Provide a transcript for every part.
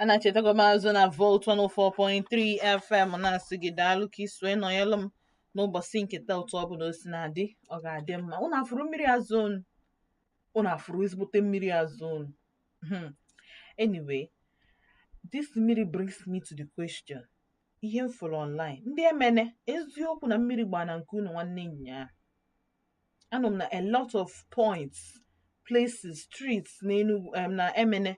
A na-echetago m azụ na Volt 104.3 FM na-asị gị daalụ ka i sue nọnyelụ m n'ụbọchị nke taa. Otu ọ bụla o si na-adị, ọ ga-adị mma. Unu afụrụ mmiri azụ unu? Unu afụrụ ezigbote mmiri azụ unu? Anyway, this mmiri brings me to the question. Ihe m fụrụ online, ndị Emene, eziokwu na mmiri gbaa na nke unu nwanne nyaa? Anụ m na a lot of points, places, streets n'Enugu, na Emene,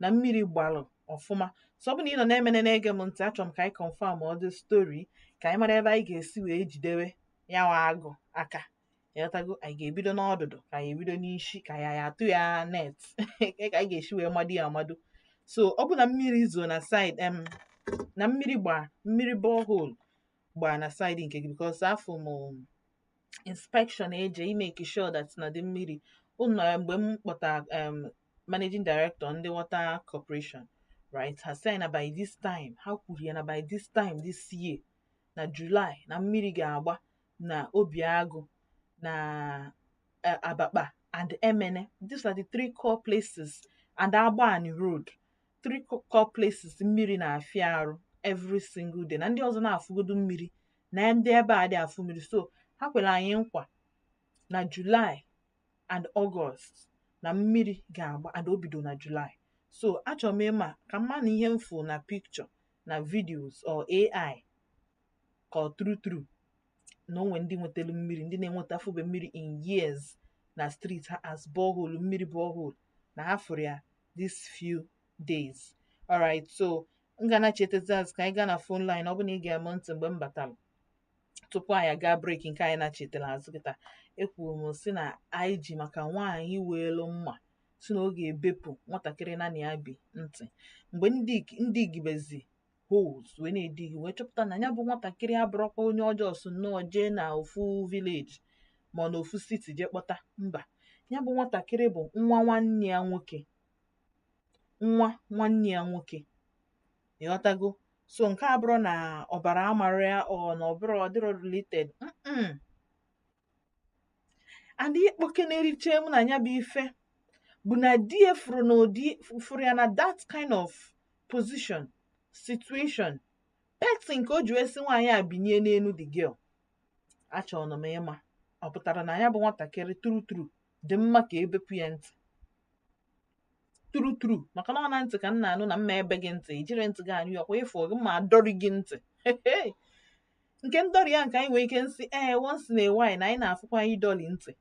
na mmiri gbalụ ọfụma. So ọ bụ na ị nọ na-Emene na-ege m ntị, achọrọ m ka anyị confirm all the story, ka anyị mara ebe anyị ga-esi wee jidewe ya nwa agụ aka. Ịghọtago? Anyị ga-ebido n'ọdụdụ, ka anyị ebido n'isi, ka anyị atụ ya net, ka anyị ga-esi wee mado ya amado. So ọ bụ na mmiri zo na side na mmiri gbaa, mmiri borehole gbaa na side nke gị, because afọ m inspection eje imake sure that na dị mmiri ụnọ. Mgbe m kpọta managing director ndị water corporation, right, ha sị na by this time, ha kwuru ya na by this time this year, na July, na mmiri ga-agba na Obiagụ na Abakpa and Emene. These are the three core places, and Agbani Road, three core places mmiri na-afịa arụ every single day, na ndị ọzọ na-afụgodu mmiri, na ndị ebe a dị afụ mmiri. So ha kwere anyị nkwa na July and August na mmiri ga-agba, and o bido na July. So achọrọ m ịma ka mma na ihe m fụ na picture na videos or AI, ka ọ true true na onwe ndị nwetara mmiri, ndị na-enweta afụbe mmiri in years na street ha as borehole, mmiri borehole, na ha fụrụ ya this few days. Alright, so m ga na-chetezi azụ ka anyị gaa na phone line. Ọ bụ na ị ga-eme ntị mgbe m batara tupu anyị aga break nke anyị na-chetara azụ kịta, ekwuru m sị na anyị ji maka nwaanyị weelu mma si na ọ ga-ebepụ nwatakịrị naanị ya bi ntị. Mgbe ndị gibezi holes wee na-edigi, wee chọpụta na ya bụ nwatakịrị abụrụkwa onye ọjọọ, so nnọọ jee na ofu village ma ọ na ofu city jee kpọta. Mba, ya bụ nwatakịrị bụ nwa nwanne ya nwoke, nwa nwanne ya nwoke. Ịghọtago? So nke a bụrụ na ọbara amara ya, ọ na ọbụrụ ọ dịrọ related. And ihe kpoke na-eriche mụ na ya bụ ife bụ na di ya fụrụ na ụdị fụrụ ya na that kind of position, situation, petting, nke o ji wee sị nwaanyị a binye n'elu the girl. Achọrọ m ịma, ọ pụtara na ya bụ nwatakịrị true true dị mma ka ebepụ ya ntị true true? Maka na ọ na ntị ka m na-anụ na mma ebe gị ntị, ijiri ntị gị anụ ya ọkwa ịfụ gị mma adọrị gị ntị. Nke ndọrị ya nke anyị nwere ike nsị ee, once in a while na anyị na-afụkwa anyị dọlị ntị,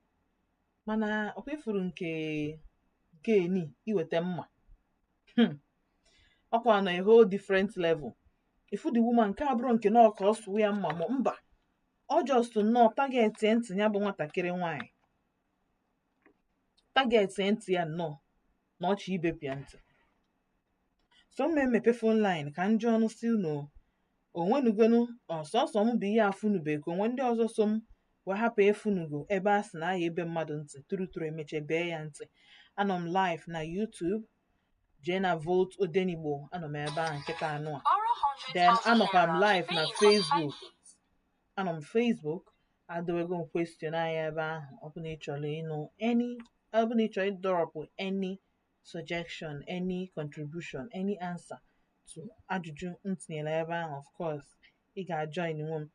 mana ọkwa ịfụrụ nke eni iweta mma, ọkwa na a whole different level. Ifu the woman, nke abụrụ nke na ọka ọ sụwa ya mma, ma mba, ọ just nnọọ target ntị ya bụ nwatakịrị nwaanyị, target ntị ya nnọọ na ọchị ibepụ ya ntị. So mma emepe phone line ka m jụọ ọnụ si unu onwenugonu ọsọsọ m bụ ihe afụnube, ka onwe ndị ọzọ so m wee hapụ efunugo ebe a sị na aya ebe mmadụ ntị true true, emeche bee ya ntị. Anọ m live na YouTube, jee na Volt Odenigbo, anọ m ebe ahụ nkịta anụ a. Then anọkwa m live na Facebook, anọ m Facebook, adowego m question anyị ebe ahụ. Ọ bụ na ị chọrọ ịnụ any, ọ bụ na ị chọrọ ịdrop any suggestion, any contribution, any answer to ajụjụ m tinyere ebe ahụ, of course ị ga-ajoin nwe m.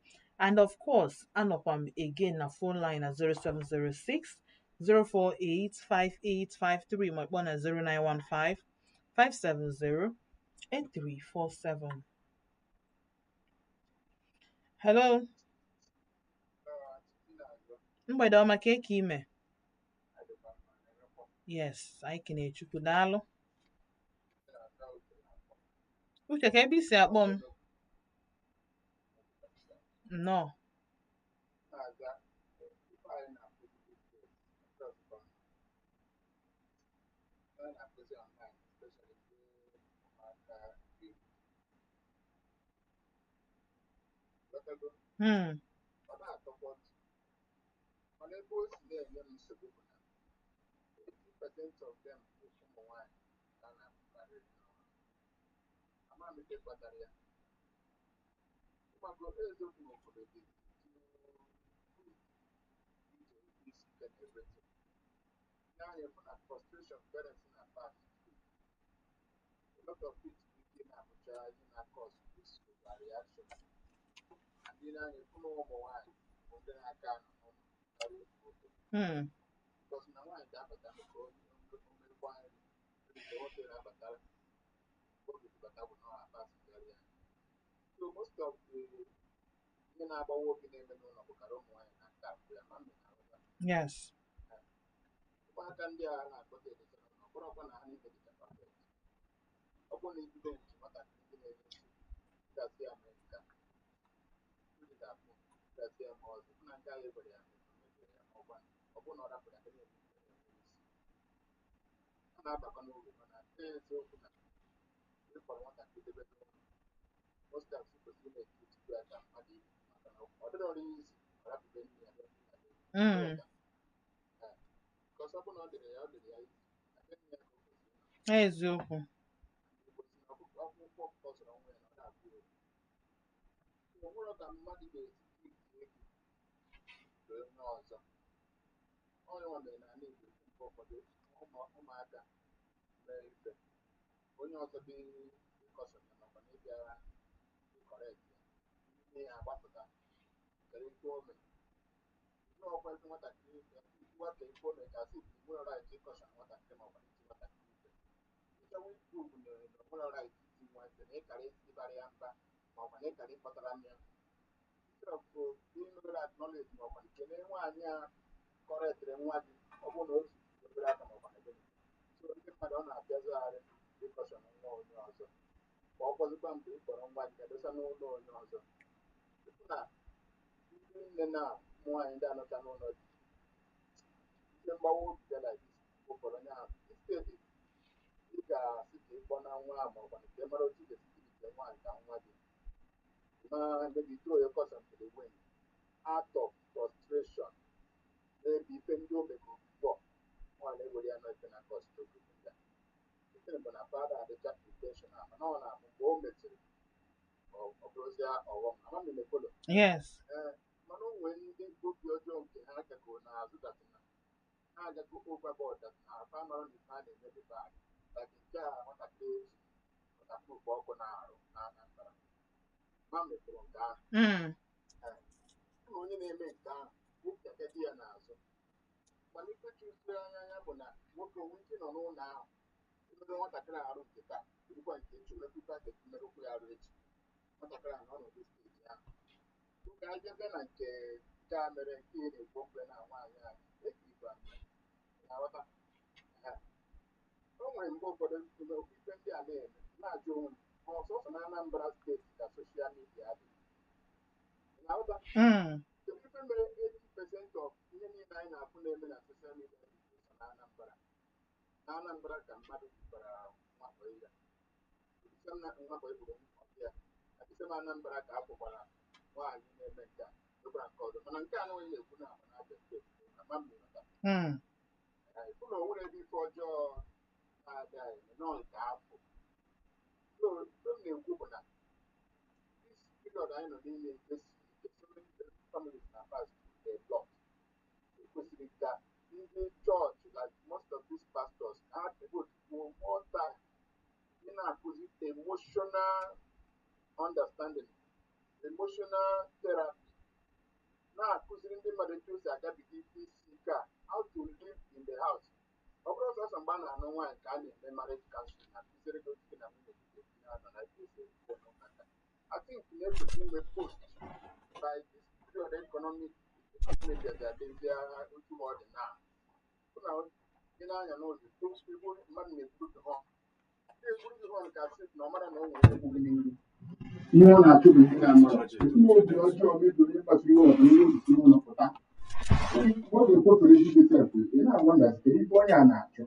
And of course anọkwa m again na phone line na 0706 048 5853, ma kpọọ na 0915 570 8347. Hello, mgbede ọma. Ka eke ime? Yes, anyị kene Chukwu, daalụ. Uche, ka ebe isi akpọ m? Nnọọ. Na-aza ife anyị na-akụzi these days across, a na-akụzi online, especially ndị ụmụaka Igbo. Ghọtago? Hmm. Ọ na-atọkwa ọchị, mana ebe o si na-enye m nsogbu bụ na 80% of them bụ ụmụ nwanyị ka a na-akụkarị n'ọrụ. Ama m ife kpatara ya. Ịgbago eziokwu na obodo dị too good ije isi ike na everything. N'anya fụ na frustration parents na pass through, a lot of it bụ ike. na-enyocha ihe na-cause this overreaction. Ndị na-anya ekwu na ụmụ nwaanyị bụ ndị na-aka anọ n'ụlọ karịa ụmụ nwoke. Because na nwaanyị ga-abata maka onye omerikwa nri, nke nwoke na-abatara oge bata bụ na ọ akpasịkarị ya. So most of the ihe na-agbawa obi na-eme n'ụlọ bụkarị ụmụ nwaanyị na-aka afụ ya ma mmiri na-aghọta. Ụmụaka ndị a na-akpọta edeta n'ụlọ, ọ bụrụkwa na ha niile dịcha perfect. Ọ bụrụ na ibido nchi nwatakịrị ndị na-enye nsogbu, gasị ya mee nke a, ndị ga-abụ gasị ya mee ọzọ, na nke ahụ egwere ya mee, o mebiri ya, ma ọkwa ọ bụrụ na ọ rapụrụ ya, na-eme ihe na-enwe isi, ọ na-abakwa n'uru. Mana eziokwu na ịkpọrọ nwatakịrị debe n'ụlọ, most times ị kwesịrị na-etutu ya ka mmadụ ibe, maka na ọ dịrọ ọrụ izi ọ rapụbe nne ya, be nne ya be. Because ọ bụrụ na ọ dịrị ya izi na be nne ya ka o kwesịrị ịnọ. Igbo si na ọkụkọ akwụkwọ ọkụkọ zụrụ onwe ya na ọ na-abụ egwu. O nwere ka mmadụ ga-esi treat gị ka onye ọzọ. Onye nwa mere n'ala Igbo, mgbe ụfọdụ ụmụaka mee ife, onye ọzọ dị ịkọsọ ya makwa na ịbịara ị correct ya, nne ya agbapụta kere ife o mere. Ọkwa ife nwatakịrị ikwuwa ka ife o mere ka asị nwere right ịkọsọ nwatakịrị ma ọ bụ iti nwatakịrị ife. Ịchọwa i prove na o nwere right iti nwa ife, na ịkara ịbara ya mba ma ọ bụ na ịkara ịkpọtara m ya, instead of being acknowledge ma ọ bụ kelee nwaanyị a correctịrị nwa gị, ọ bụrụ na o zuru obere aka ma ọ bụ na gịnị. So ndị mmadụ, ọ na-abịazigharị ị caution nwa onye ọzọ, ma ọ kwazikwa mgbe ị kpọrọ nwa gị ga-edosa n'ụlọ onye ọzọ. Ịfụ na ndị nne na ụmụ nwaanyị ndị anọcha n'ụlọ di, ihe mgbawa obi bịa like this ụfọdụ, onye ahụ, instead ị ga-asị ka ị kpọọ na nwa ahụ ma ọ bụ ka ị mara otu ị ga-esi treat nwaanyị ka nwa gị, ma maybe throw your caution to the wind out of frustration, maybe ife ndị o mego before nwaanyị ewere ya nọ ife na cause problem ndị a. Ife bụ na father adịcha intentional, mana ọ na-abụ mgbe o mechiri, ọ bụrụzie ọghọm. Ama m na-follow. Yes. Ee, mana o nwere ndị obi ọjọọ nke ha agago n'azụ, that na ha agago overboard, that na afa mara na ife a na-eme dị bad, like nke a nwatakịrị eji waterproof ọkụ na-arụ na Anambra ma mepụrụ nke ahụ. Na onye na-eme nke ahụ wepụta di ya n'azụ, mana ife chụsiri anya ya bụ na nwoke onwe ike nọ n'ụlọ ahụ emere nwatakịrị arụ nke taa, erukwa nke echi, mekwukwa ka emerụkwa ya arụ echi, nwatakịrị ahụ nọ n'ụdị stage ahụ. Oge abịazie na nke a mere, nke ị na-ekwu okwu ya na nwaanyị anyị ekirikwa na-aghọta. Ehe. O nwere mgbe ụfọdụ ime ife ndị a na-eme, na-ajụ onwe m, ọ sọsọ na Anambra Steeti ka social media dị? Ị na-aghọta? Mm. Kedu ife mere 80% of ihe niile anyị na-afụ na-eme na social media dị sọ na Anambra? Na Anambra ka mmadụ gbukwara nwakpo ya nwakpo egburu ọbịa na disem Anambra ka a kpụkwara nwaanyị na-eme nke a, mekwara nke ọzọ. Mana nke a anaghị na-ekwu na agba na Abia Steeti na ma mmiri. Ịfụ na o nwere ebe ife ọjọọ na-adịghị eme nọọ nke afọ. So ife m na-ekwu bụ na this period anyị nọ n'ime nke siri ike, so many families na pass through a lot, ekwesịrị ka ndị chọọchị, like most of these pastors, ha devote more time ị na-akụzi emotional understanding, emotional therapy, na-akụziri ndị mmadụ etu o si agabiga ife isi ike a, how to live in the house. Ọ bụrụ sọsọ mgbe a na-anụ nwaanyị ka a na-eme marriage counseling, na-akụziri gị otu gị na nwunye gị ga-esi na-anọ na ebe esi ekwu n'ụmụaka. I think na-ekwesị inwe post by this period economic bịazi otu ọ dị na hụ na ị na-anya n'ụzọ igbu mmadụ na-egburu gị horn, na-egburu gị horn ka sị na ọ mara na o nwere egwu gị n'ihu. Ihe ọ na-achụ bụ ihe na-amara ihe obi ọjọọ mebiri ịkpasu iwe, ọ bụ ihe o ji n'ụlọ pụta. Ọ ga-ekwefere ezi gị sef, ị na-agwa kedu ife onye a na-achụ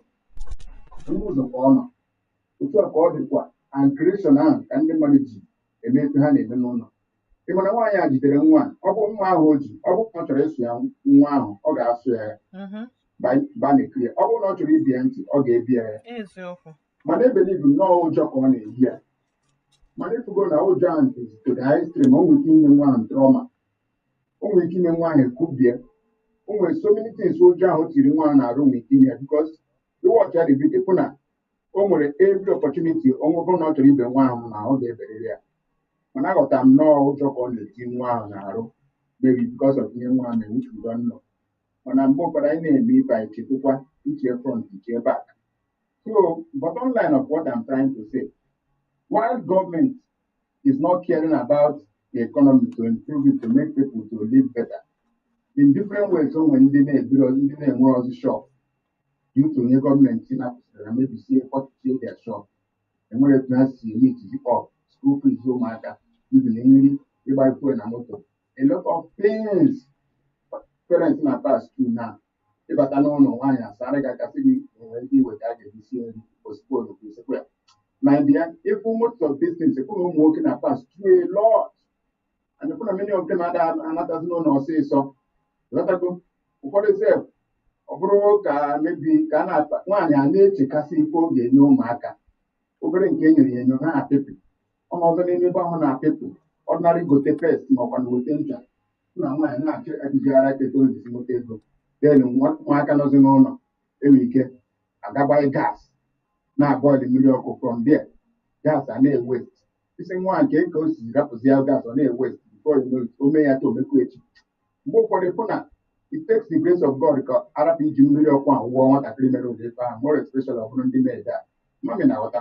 n'ụzọ ka ọ nọ. Otu a ka ọ dịkwa aggression ahụ ka ndị mmadụ ji eme ife ha na-eme n'ụlọ. Ị mana nwaanyị a jidere nwa a, ọ bụ nwa ahụ o ji, ọ bụ na ọ chọrọ ịsụ ya nwa ahụ, ọ ga-asụ ya banekiri. Ọ bụrụ na ọ chọrọ ibi ya ntị, ọ ga-ebi ya. Mana e believe nnọọ ụjọ ka ọ na-eyi ya, mana ịfụgo na ụjọ ahụ is to the high extreme. O nwere ike inye nwa ahụ trauma, o nwere ike ime nwa ahụ ekubie. O nwere so many things ụjọ ahụ tiri nwa ahụ na-arụ nwere ike ime ya, because ị watch ya the video, fụ na O nwere every opportunity, onwe bụrụ na ọ chọrọ ibe nwa ahụ na ọ ga-eberere ya, mana aghọtara m nnọọ ụjọ ka ọ na-eti nwa ahụ n'arụ, maybe because of ihe nwa ahụ mere, which we don't know. Mana mgbe ụfọdụ anyị na-eme ife, anyị chekwukwa nchie front, nchie back. So bottom line of what I'm trying to say, while government is not caring about the economy to improve it, to make people to live better in different ways, o nwere ndị na-ebiro, ndị na-enwere ọzọ shop due to onye gọọmenti napụsịrị na mebisie, kpọchie their shop, enwere etu ha si meet up school fees ụmụaka, even nri, ịgba fuel na moto, a lot of things parents na pass through now. Ịbata n'ụlọ, nwaanyị asara gị aka, sị gị nwere ndị iweta a ga-eji sie nri, postpone kwụsịkwa ya. My dear, if most of these things, ịfụ na ụmụ nwoke na pass through a lot, and ịfụ na many of them ada anatazi n'ụlọ ọsịsọ. Ghọtago? Ụfọdụ sef, ọ bụrụ ka mebi ka a na-ata nwaanyị a na-echekasị ife ọ ga-enye ụmụaka, obere nke e nyere ya enyo na-apịpị ọnọdụ n'ime ebe ahụ na-apịpị ordinary gote paste ma ọkwa na gote ncha na nwaanyị na-achọ ejigara keta ojisi nweta ego. Then ụmụaka nọzi n'ụlọ enwe ike agagbanye gas na-aboil mmiri ọkụ. From there, gas a na-ewaste. Isi nwa nke ka o si rapụzi ya, gas ọ na-ewaste. Before you know it, o mee ya ta omekwu echi. Mgbe ụfọdụ fụ na it takes the grace of God ka arapụ iji mmiri ọkụ ahụ wụọ nwatakịrị mere ụdị ife ahụ, more especially ọ bụrụ ndị maid a mami na-aghọta.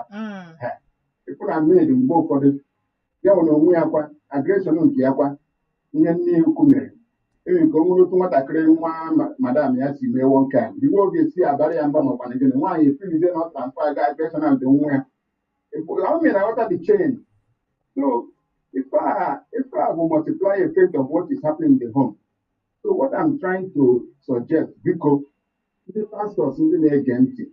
Ịfụ na maid mgbe ụfọdụ ya nwere onwe ya kwa aggression nke ya kwa ihe nne ukwu mere, enwere nke o nwere otu nwatakịrị nwa madam ya si mee one kind, iwe oge si abara ya mba makwa na gịnị, nwaanyị efilizie na ọ transfer ga aggression and nwa ya ọ mere aghọta the chain. So ife a bụ multiply effect of what is happening in the home. So what I'm trying to suggest, biko, ndị pastors, ndị na-ege ntị,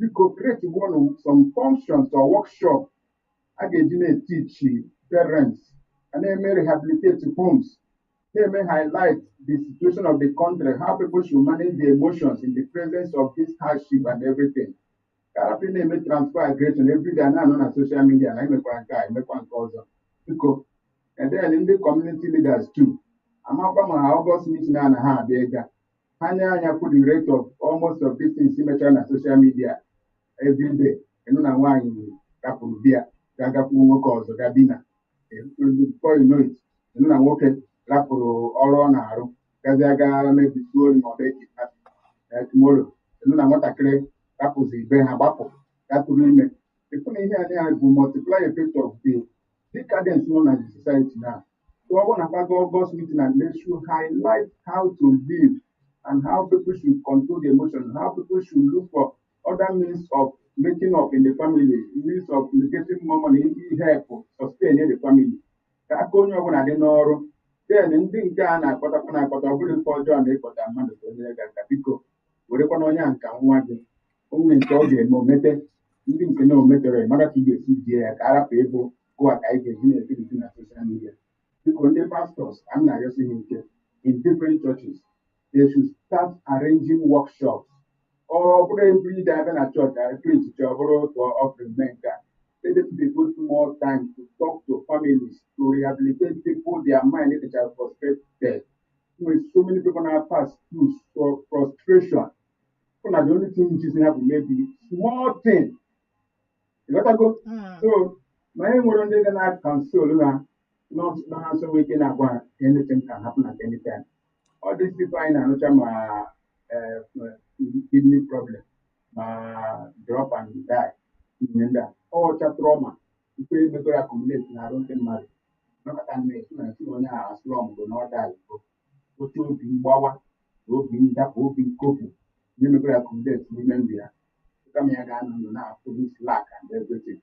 biko create one some functions or workshop a ga-eji na-eteach parents, a na-eme rehabilitate homes, na-eme highlight the situation of the country, how people should manage their emotions in the presence of this hardship and everything, ka arapụ na-eme transfer aggression everyday na-anọ na social media na emekwara nke a, emekwa nke ọzọ. Biko. And then ndị community leaders too, amakwa ma ha August meeting a na ha abịa ịga ha nye anya put the rate of almost of these things mechara na social media everyday. Ịnụ na nwaanyị rapụrụ di ya ga-agakwuru nwoke ọzọ ga dina. Before you know it, ịnụ na nwoke rapụrụ ọrụ ọ na-arụ gazi aga mebisuo ori ma ọ bụ ekidnap. Tomorrow, ịnụ na nwatakịrị rapụzi ibe ha gbapụ gatụrụ ime. Ịfụ na ihe a na bụ multiply effect of the decadence nọ na the society now. So ọ bụrụ na kwago August meeting and they should highlight how to live and how people should control the emotion, how people should look for other means of making up in the family, means of getting more money, help sustain the family. Ka aka onye ọbụla dị n'ọrụ. Then ndị nke a na-akpọtakwa na-akpọta, ọ bụrụ ife ọjọọ na ịkpọta mmadụ ka o nyere gị aka, biko werekwana onye a nka nwa gị onwe nke ọ ga-eme omete, ndị nke na ometere mara ka ị ga-esi die ya, ka arapụ ịbụ gụa ka anyị ga-eji na-ekirisi na social media. Biko, ndị pastors, a m na-arịọsi ha ike, in different churches, they should start arranging workshops. Ọ bụrụ every day abịa na church I preach, ọ bụrụ tụọ offering, mee nke a. Let them devote more time to talk to families, to rehabilitate people, their mind which are frustrated. With so many people now pass through so frustration. So now the only thing just have maybe small thing. You gotta go. So ma e nwere ndị ga na-console ha na ha nso nwee ike na-agwa ha anything can happen at any time. All these people anyị na-anụcha ma kidney problem, ma drop and die, ihe ndị a ọcha trauma ikpe emegoro accumulate na-arụ ndị mmadụ nọkọta na-esi na esi na onye a slum bụ na ọ die bụ otu obi mgbawa na obi ndapụ, obi nkopụ, ihe megoro accumulate n'ime ndụ ya, kama ya ga-anọ ndụ na-afụ this lack and everything,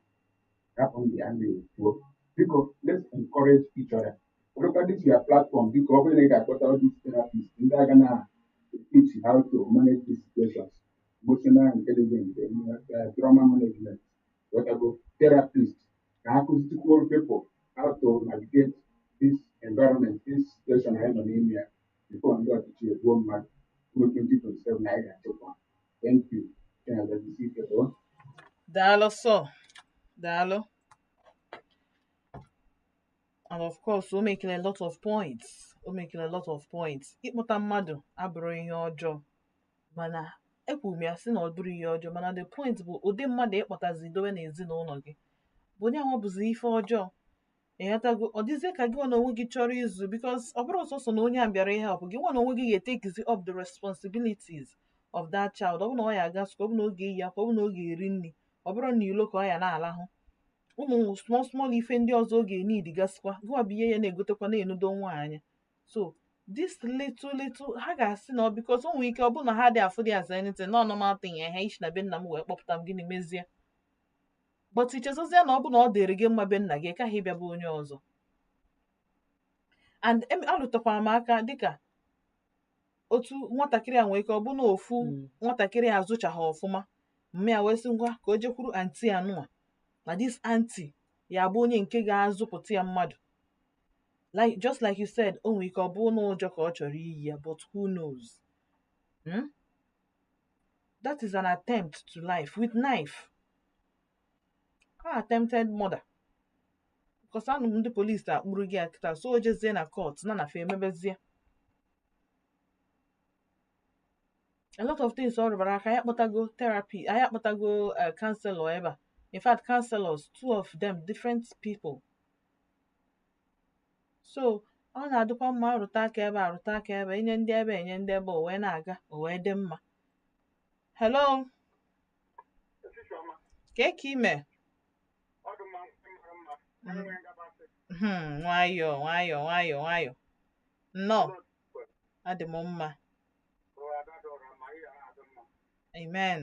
rapụ ndụ ya na-efuo. Biko, let's encourage each other. Werekwa this your platform, biko, ọ bụrụ na ị ga-akpọta all these therapists ndị aga na teach how to manage these situations, emotional intelligence, trauma management, whatever, therapist, ka ha kụzikwuo people how to navigate this environment, this situation anyị nọ n'ime ya, before ndị ọchịchị egbuo mmadụ ruo 2027 na anyị ga-achịkwa. Thank you. Chineke jisi ike too. Daalụ sọ, daalụ. And of course, o making a lot of points. O making a lot of points. Ịkpọta mmadụ abụrụ ihe ọjọọ, mana Ekwuru m ya sị na ọ bụrụ ihe ọjọọ, mana the point bụ ụdị mmadụ ịkpọtazi dowe n'ezinụlọ gị bụ onye ahụ bụzi ife ọjọọ. Ịghọtago? Ọ dịzie ka gị nwa na onwe gị chọrọ izu, because ọ bụrụ sọsọ na onye a bịara ihe help gị, nwa na onwe gị ga-etekizi up the responsibilities of that child. Ọ bụ na ọ ya aga school, ọ bụ na ọ ga-eyi akwa, ọ bụ na ọ ga-eri nri, ọ bụrụ na ilo ka ọ ya na-alahụ, ụmụ small small ife ndị ọzọ ọ ga-enid gasịkwa, gịnwa bụ ihe ya na-egotekwa na-enudo nwa anya. So this little little ha ga-asị na ọ because o nwere ike ọ bụrụ na ha dị afụ dị as anything, no normal thing ya ha isi na be nna m wee kpọpụta m, gịnị mezie? But ichezozie na ọ bụ na ọ dịrị gị mma be nna gị, kaghị ịbịa bụ onye ọzọ. And alụtakwara m aka dịka otu nwatakịrị a nwere ike ọ bụ na ofu nwatakịrị a azụchaghị ọfụma, mma ya wee sị ngwa ka o jekwuru aunty anụa, na this aunty ya bụ onye nke ga-azụpụta ya mmadụ. Like just like you said, o nwere ike ọ bụ na ụjọ ka ọ chọrọ iyi ya, but who knows? Hmm? That is an attempt to life with knife. Ha attempted murder, because anụ m ndị polisi akpụrụ gị kịta, so o jezie na court na fa emebezie a lot of things. Ọ rụbara aka ya kpọtago therapy, anyị akpọtago counselor ebe a, in fact counselors, two of them, different people. So ọ na-adịkwa mma arụta aka ebe, arụta aka ebe, enye ndị ebe, enye ndị ebe, o wee na-aga, o wee dị mma. Hello. Kee ka ime? Nwayọọ nwayọọ nwayọọ nwayọọ, nnọọ. Adị m mma. Amen.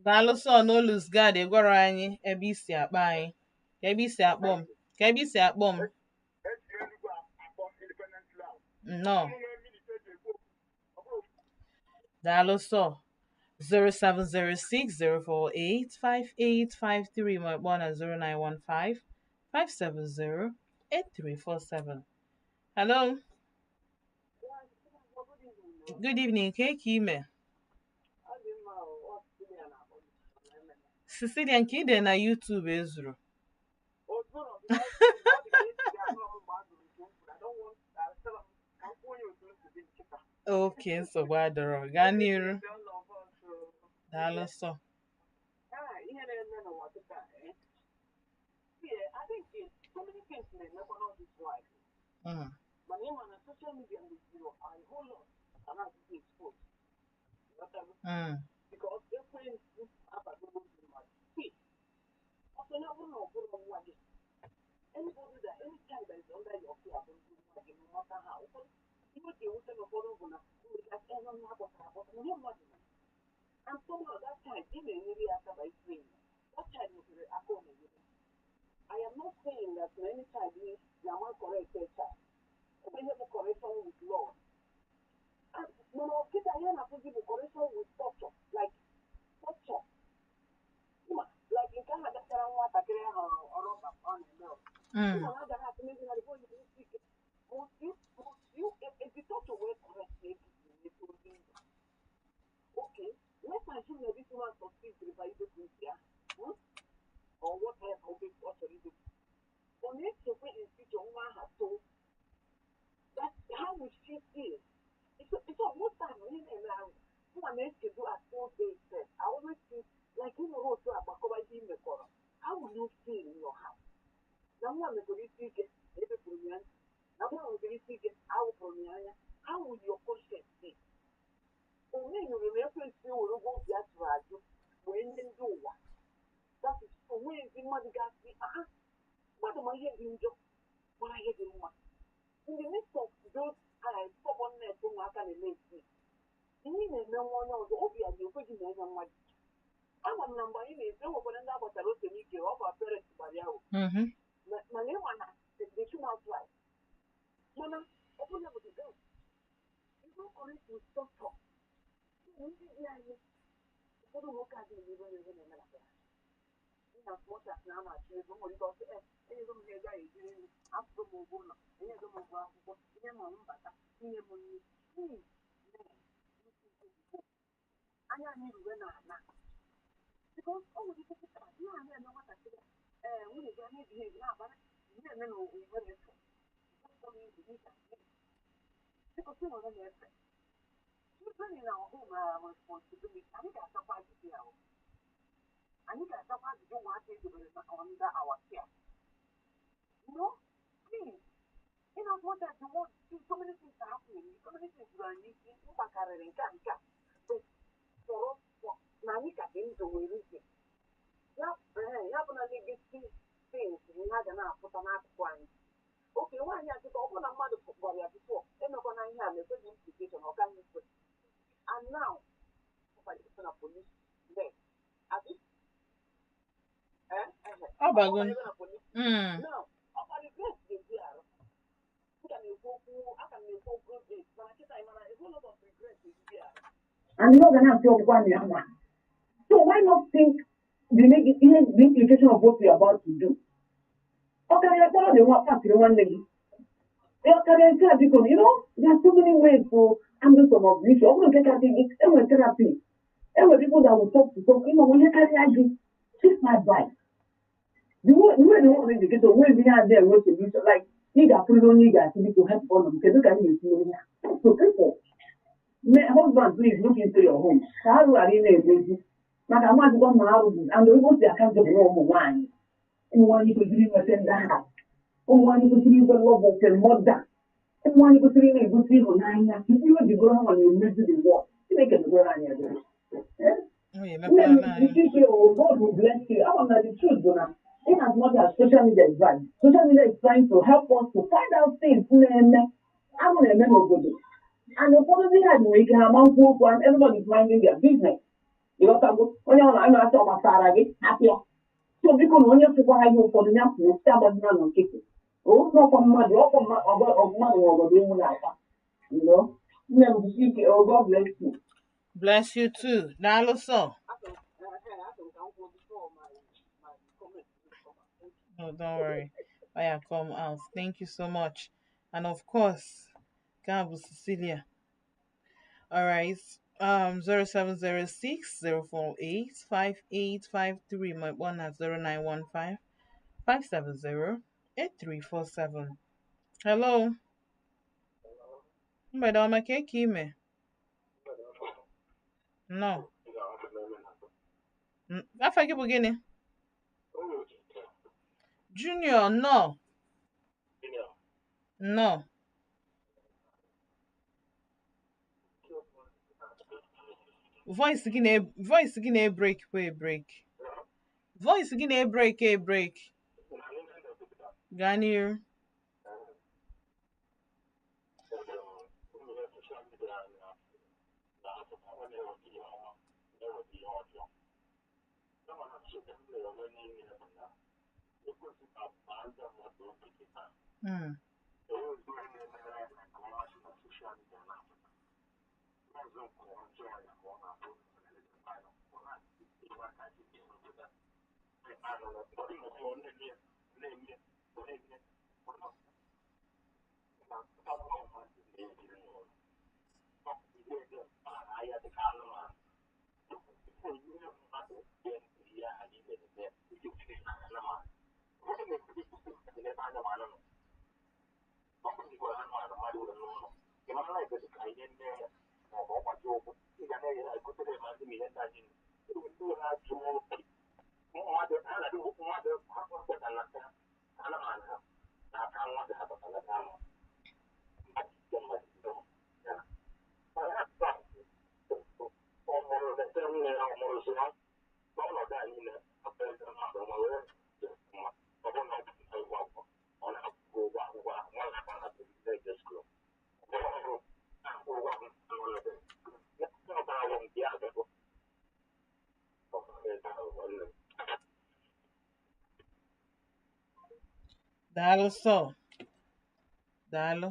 Daalụ sọ n'Olus Gad gwara anyị ebe isi akpọ anyị, ka ebe isi akpọ m, ka ebe isi akpọ m. Nnọọ. Daalụ sọ. 07060485853 ma kpọọ na 09155708347. Hello. Good evening. Ka ka ime? Cecilia, nke ide na YouTube ezuru. Oke nsogbu adọrọ. Gaa n'iru. Daalụ sọ. Ihe na-eme n'ụwa kịta, I think so many things na-emekwa not this life. Mana ịma na social media meziri a whole lot a na-adịghị expose. Because ekwensu abago n'obi mmadụ. See, ọsọ ya bụrụ na ọ bụrụ nwa gị, anybody that any child that is under your care bụ ndị nwa gị, no matter how. Ụfọdụ ihe ga-ewute n'ụfọdụ bụ na nwere nwa akpọtara akpọta na mmadụ na and somehow that child ị na-enyere ya aka by praying. That child nwere aka ọ na-enyere. I am not saying that na any child na correct a child. Ọ bụ ihe bụ correction with love. Mana ọkịta ihe na-akụzi bụ correction with torture, like torture. Like nke ahụ gachara nwatakịrị ahụ ọrụ ọ na-eme. Ịma na agaghị asị n'ezi na the boy is sick. Must you if the torture wee correct na ebi ozi ndụ. Okay, let's assume that this woman succeeds by ibepụ isi ahụ or whatever ọ chọrọ ibepụ. Ọ na-echekwa in future isi ike na ebepụrụ m ya ntị, na nwa nwetara isi ike awụpụrụ m ya anya. How will your conscience be? Onye nyere na ekwensị ewere ụgwọ obi a jụrụ ajụ wee nye ndị ụwa. That is, onweghịzi mmadụ ga-asị aha mmadụ ma ihe dị njọ mara ihe dị mma. In the midst of those stubbornness ụmụaka na-eme esi, ihe ị na-eme nwa onye ọzọ, obi a ga-ekwe gị na enye nwa gị. Ama m na mgbe anyị na-eto, enwekwara ndị agbatara ose n'ike, ọ bụ parents gbara ya o. Mana ịma na the two mouth life, mana ọ bụrụ bụ the best you no correct with doctor. Ndị di anyị ụfọdụ, nwoke adịghị ebe onye na-eme na be ha. In as much as na a na-achụ ego, nwere ike ọsị e enyego m ha ego a ejiri nri, akwụgo m ụgwọ ụlọ, enyego m ụgwọ akwụkwọ, ihe ma m bata inye m nri. Please, men, look into the home. Anya anyị ruru na ana, because ọ nwere ike kịta ihe a na-eme nwatakịrị a, ee, nwunye gị a na-ebihie na-abara na-eme na ụwa na-efe. Because ị nwere na-efe. Children in our home are our responsibility. Anyị ga-achakwa ajụjụ ya o. Anyị ga-achakwa ajụjụ ụmụaka edobere na under our care. No, please. In as much as you want to, so many things are happening, so many things ruru anyị isi, mkpa karịrị nke a nke a. But for us, na anyị ka dị ndụ nwere ike. Ya ee, ya bụ na negative things bụ ihe a ga na-apụta n'akụkụ anyị. Oke nwaanyị a kịta, ọ bụrụ na mmadụ gwara ya before, emekwana ihe a, na-ekweghị implication, ọ gaghị ekwe. And now, ọ banyere na police net. Abi? Eh? Eh. Ọ bago. Ọ banyere na police. Now, ọkwa regret ga-eji arụ. M ka na-ekwu okwu, aka m na-ekwu okwu oge, mana kịta ị mana a whole lot of regret ejizi arụ. And ihe ọ ga na-asị ọgwụgwa na ya nwa. So why not think the negative, the implication of what you're about to do? Ọ karịa kpọrọ dị nwa pasịrị nwanne gị. Ọ karịa nke a, biko, there are so many ways to handle some of the issue. Ọ bụrụ nke kasị gị, enwere therapy. Enwere people that will talk to talk. Ihe karịa gị, seek advice. The way the world is kịta, onwe ihe adịghị enwe solution. Like, ị ga-afụrịrị onye ị ga-asị, "Biko, help ọnụ m, kedu ka m ga-esi mee ihe a?" So people, may, husband, please look into your home ka arụ ghara ị na-emezi, maka amazịkwa ma arụ bụ and oyibo si aka njọ bụ na ụmụ nwaanyị kwesịrị inweta ndị agha, ụmụ nwaanyị kwesịrị inwe love of a mother, ụmụ nwaanyị kwesịrị ị na-egosi ịhụnanya. Ihe o ji bụrụ ha nwa na-emezi the world. Chineke megoro anyị ebere. Eh? Ọ ya Nne emekwala m, anyị. ike o, God will bless you. Ama m na the truth bụ na in as much as social media is bad, social media is trying to help us to find out things na-eme, arụ na-eme n'obodo. And ụfọdụ ndị ha nwere ike ha ma nkwu okwu, and everybody is minding their business. Ịghọtago? Onye ọ na achọ gbasara gị, hapụ ya. So biko, na onye fụkwara gị ụfọdụ ya kwuo, si agbazina na nkịtị. Ọkwa mmadụ, ọkwa mmadụ nwe ọgọdọ ewu na-ata. You know? Nne m, jisie ike. Oh, God bless you. Bless you too. Daalụ sọ. Achọrọ ka m kwuo before my comment will come out. Thank you. No, don't worry. Oya, come out. Thank you so much. And of course, Gabu Cecilia. All right. 0706 048 5853. My one at 0915 570 8347. Hello. Mgbede ọma, ka eke ime? No. Afa gị bụ gịnị? Junior, no. No. Voice gị na-ebreak kwa ebreak. Voice gị na-ebreak ebreak. Gaa n'iru. Daalụ sọ. Daalụ.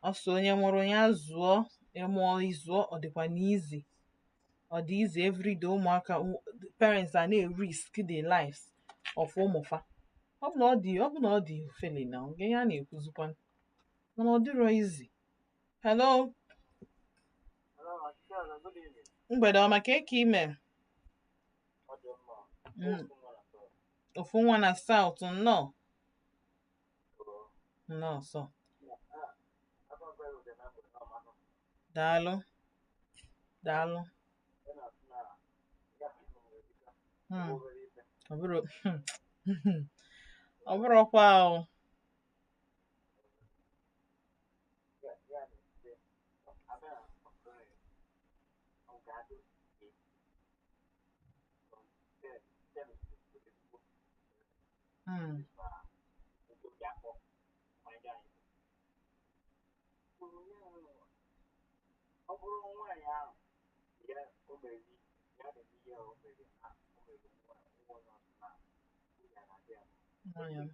Ọsọ onye mụrụ ya zụọ, ịmụọ ịzụọ, ọ dịkwa n'izi. Ọ dị izi everyday ụmụaka, parents a na-erisk the lives of ụmụfa. Ọ bụ na ọ dị, ọ bụ na ọ dị ofele na nke ya na-ekwuzikwa, mana ọ dịrọ izi. Hello, Hello, Chiara, good evening. mgbede ọma, ka eke ime? Ọ dị mma. Ofu nwa na South, nnọọ. Nnọọ sọ. Daalụ. Daalụ. Ọ bụrụ ọ bụrụkwa o. Ọ bụrụ nwaanyị ahụ ya o mere ya na-eme ihe o mere na o mere nwa nwa onye ọzọ na nwunye na-adị ya Nwanyị m.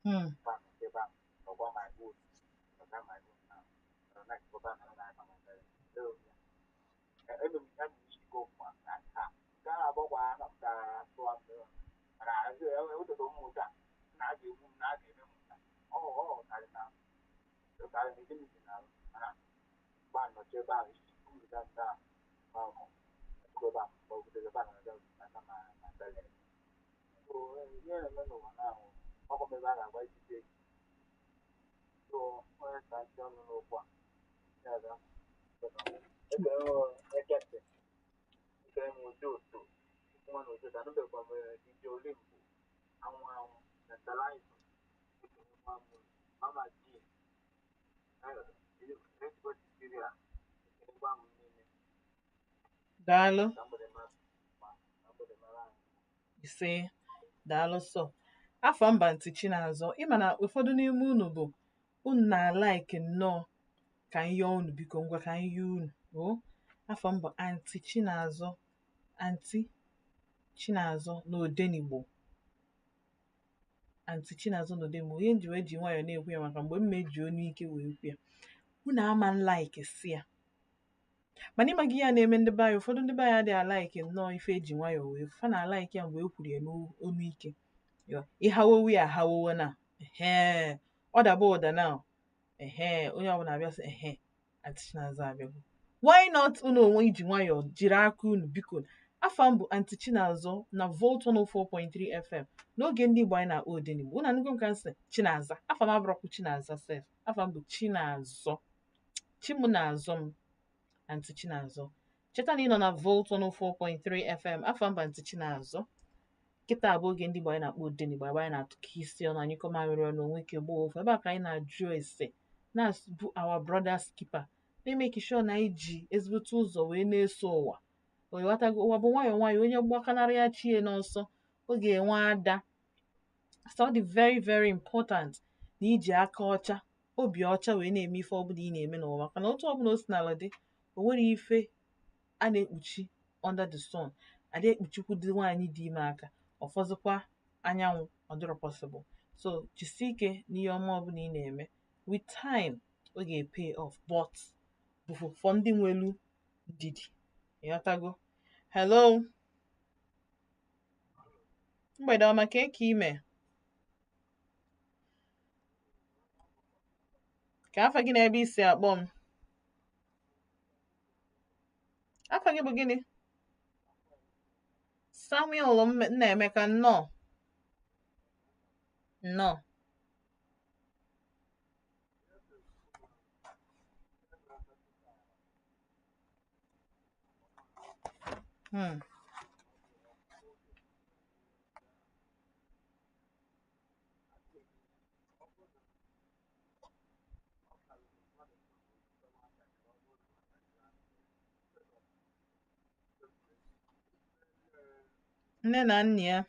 Hmm. Daalụ. Ise. Daalụ sọ. Afọ mba ntị Chinazọ, ịma na ụfọdụ n'ime unu bụ unu na-alaiki nnọọ ka m yọọ unu, biko ngwa ka m yọọ unu o. Afọ mbụ Aunty Chinazọ, Aunty Chinazọ na Odenigbo. Aunty Chinazọ na Odenigbo, ihe m ji wee ji nwayọọ na-ekwu ya maka mgbe m meji onu ike wee kwu ya, unu ama nlaiki si ya, mana ịmaghị ya na-eme ndị be anyị. Ụfọdụ ndị be anyị adịghị alaiki nnọọ ife eji nwayọọ wee fa na alaiki ya mgbe e kwuru ya n'onu ike. Yo, ịhawowe ya ahawowe na ehe, ọ daba ụda na ehe, onye ọbụla abịa sị ehe, Aunty Chinazọ abịago. Why not unu onwe iji nwayọọ jiri aka unu, biko. Afa m bụ Aunty Chinazọ na Volt 104.3 FM n'oge ndị Igbo anyị na-akpọ Odenigbo. Unu anụgo m ka m sị Chinaza? Afa m abụrọkwu Chinaza sef, afa m bụ Chinazọ, chi m na-azọ m, Aunty Chinazọ. Cheta na ị nọ na Volt 104.3 FM. Afa m bụ Aunty Chinazọ. Kịta bụ oge ndị Igbo anyị na-akpọ Odenigbo, ebe anyị na-atụkọ isi ọnụ, anyị kọ mamịrị ọnụ, onwe ike gbaa ofu. Ebe a ka anyị na-ajụ ese. Na-bụ our brother's keeper, na-emeki sure na anyị ji ezigbote ụzọ wee na-eso ụwa. Ịghọtago? Ụwa bụ nwayọọ nwayọọ, onye gbakanarị ya chie n'ọsọ, ọ ga-enwe ada. So ọ dị very very important na iji aka ọcha, obi ọcha wee na-eme ife ọbụla ị na-eme n'ụwa, maka na otu ọbụla o si n'ala dị, o nwere ife a na-ekpuchi under the sun, ada ekpuchikwu dị nwaanyị dị ime aka ọfọzụkwa anyanwụ, ọ dịrọ possible. So jisie ike n'ihe ọma ọbụla ị na-eme. With time, ọ ga-pay off, but bụ for ndị nwelu ndidi. Ịghọtago? Hello, mgbede ọma. Ka eke ime, ka afa gị na ebe isi akpọ m? Afa gị bụ gịnị? Samuel Nnaemeka, nnọọ nnọọ. Nne na nna ya.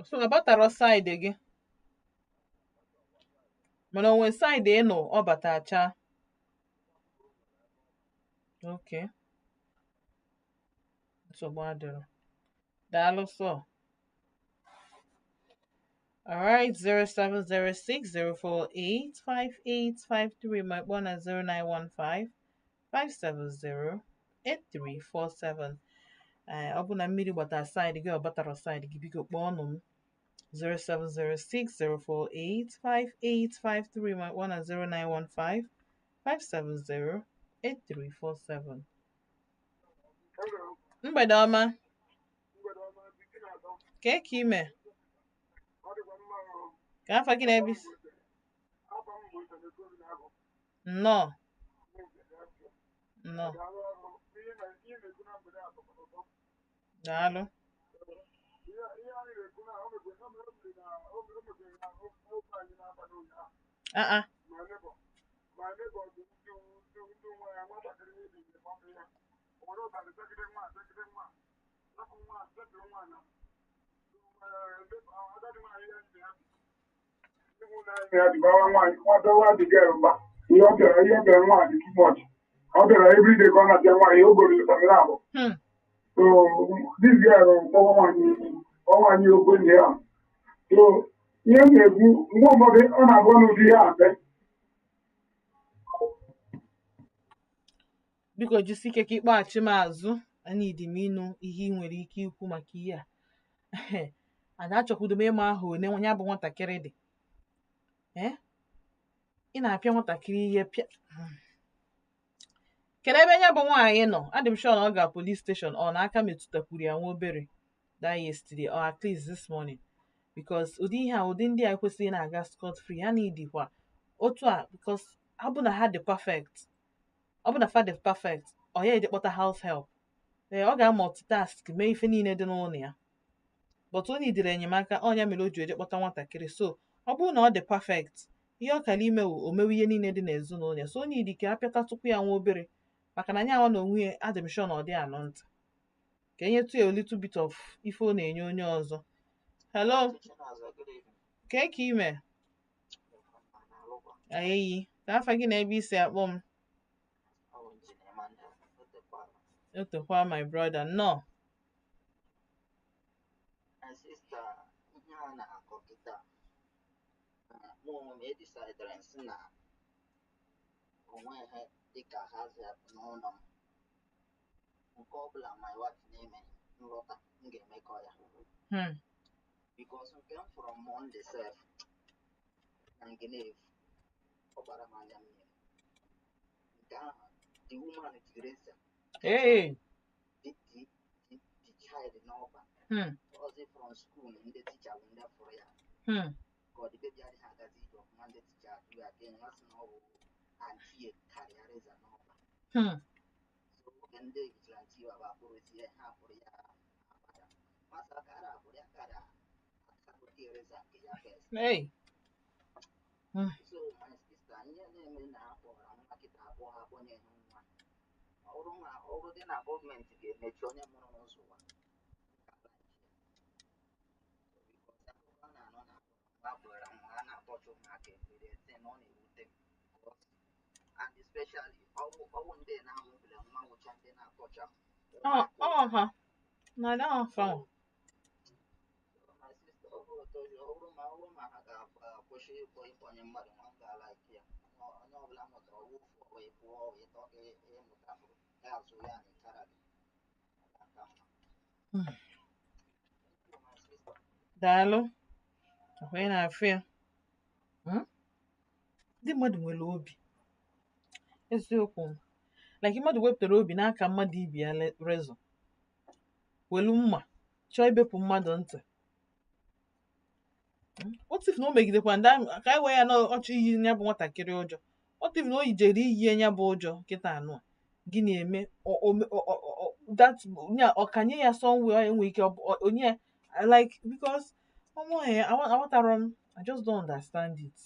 So abatara side gị, mana onwe side ị nọ ọ batacha? Okay, nsogbu adịrọ. Daalụ sọ. Alright, 07060485853, ma kpọọ na 09155708347. Ee, ọ bụ na mmiri gbatara side gị, ọ batara side gị, biko kpọọ ọnụ m 07060485853, ma kpọọ na 09155708347. Mgbede ọma. Ka ka ime? Ka afa gị na-ebi? Nnọọ nnọọ. Daalụ. Ah ah. Ihe ọ bịara, ihe ọ bịara nwaanyị too much. Ọ bịara everyday ka ọ na-abịa nwaanyị o goro ụtalị abụ. So this girl kpọwa nwaanyị, ọ nwaanyị ogonye ya. So ihe m na-ekwu, mgbe ụfọdụ ọ na-abụ n'ụdị ihe a mpe. Biko jisi ike ka ịkpọghachi m azụ. Anyị dị m ịnụ ihe ị nwere ike ikwu maka ihe a. Ada achọkwudo m ịma aha one ya bụ nwatakịrị dị. Ee, ị na-apịa nwatakịrị ihe pịa. Kedu ebe ya bụ nwaanyị nọ? Adị m sure na ọ ga police station, ọ na aka metụtakwuru ya nwa obere that yesterday or at least this morning, because ụdị ihe a, ụdị ndị a ekwesịghị na-aga scot free. Ha na-edikwa otu a, because ọ bụ na ha dị perfect, ọ bụ na fa dị perfect, ọ ya eje kpọta house help? Ee, ọ ga-multitask mee ife niile dị n'ụlọ ya, but o nidere enyemaka. Ọnya mere o ji eje kpọta nwatakịrị. So ọ bụrụ na ọ dị perfect, ihe ọ kara ime wụ o mewe ihe niile dị n'ezinụlọ ya. So o nidi ka a pịatatụkwu ya nwa obere, maka na nyanwa na onwe ya, adị m sure na ọ dị anọ ntị ka enyetụ ya a little bit of ife ọ na-enye onye ọzọ. Hello. Chinaza, good evening. Ka ka ime? Ayeyi, ka afa gị na ebe isi akpọ m? Ọ bụ Injinia Emmanuel Otekwala. Otokwa my brother, nnọọ. My sister, ihe a na-akọ kịta, mụ onwe m edisaidara nsị na onwe ha dịka ha si n'ụlọ m. Nke ọbụla my wife na-eme nlọta, m ga-emekọ ya. Because nke m fụrụ Monday sef na nke na-efu, ọ gbara m anya mmiri. Nke ahụ, the woman jiri eze Hey. the, the, the, the child n'ọba. Ọzi from school ndị ticha bụ ndị fụrụ ya. Ka ọ dị bebi adịghị agazi ije ọfụma, ndị ticha ajụ ya ka enye masị na ọ bụ anti karịa reza n'ọba. So oge ndị vigilanti wa ba akpụrụzie ha akpụrụ ya agbada masa kara akpụrụ ya kara akagote reza nke ya first. Hey. So my sister, ihe na-eme na akpọrọ nwa kịta abụọ ha akpọnye ha nwa ọrụ ma ọrụ dị na gọọmenti ga-emechi onye mụrụ n'ụzọ ụwa akụkọ a na-anọ na akpọrọ nwa a na-atọcha ụmụaka ekpere sị na ọ na-ewute m because and especially ọwụ ọwụ ndị na-amụbila nwa nwụcha ndị na-atọcha Ọ ọ ha. Na da fa. My sister, ọ bụrụ otu ọ bụrụ ma ha ga-akwụsị ịkpọ ịkpọnye mmadụ nwa, m ga-alaiki ya. Onye ọbụla mụtara ọwụ ofu ịbụọ ịtọ ka ịmụtafụrụ ya azụ ya na ịkara gị ọ ga-aka mma. Thank you, my sister. Daalụ. Ahụ ị na-afụ ya. Ndị mmadụ nwere obi. Eziokwu m. Like mmadụ wepụtara obi n'aka mmadụ ibi ya rezọ. Welu mma chọọ ibepụ mmadụ ntị. What if na o megidekwa ndị ahụ ka anyị wee ya na ọchọ iyi ya bụ nwatakịrị ụjọ? What if na o yijere iyi ya bụ ụjọ kịta anụ a? Gịnị eme that nya ọkanye ya somewhere enwe ike onye ya like because ọmụ ya aghọtara m, I just don't understand it.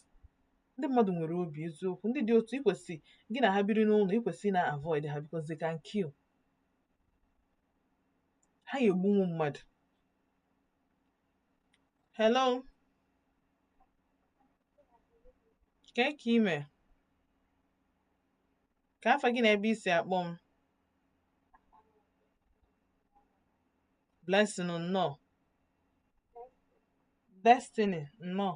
Ndị mmadụ nwere obi eziokwu, ndị dị otu ikwesị gị na ha biri n'ụlọ ikwesị na avoid ha because they can kill. Ha ga-egbunwu mmadụ. Hello, kee ka ime? Ka afa gị na ebe i si akpọ m? Blessing nnọọ. Destiny nnọọ.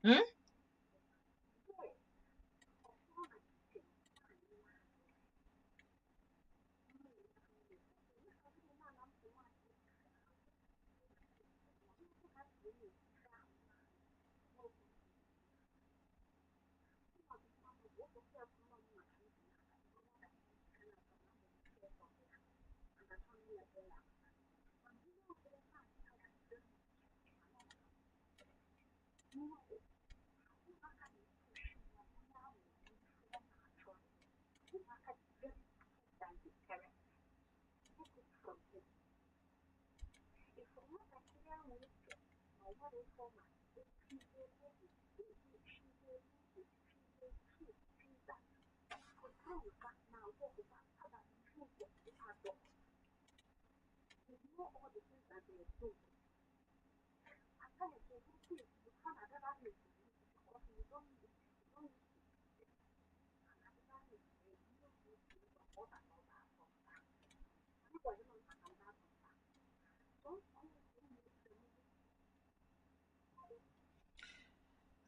Hmm?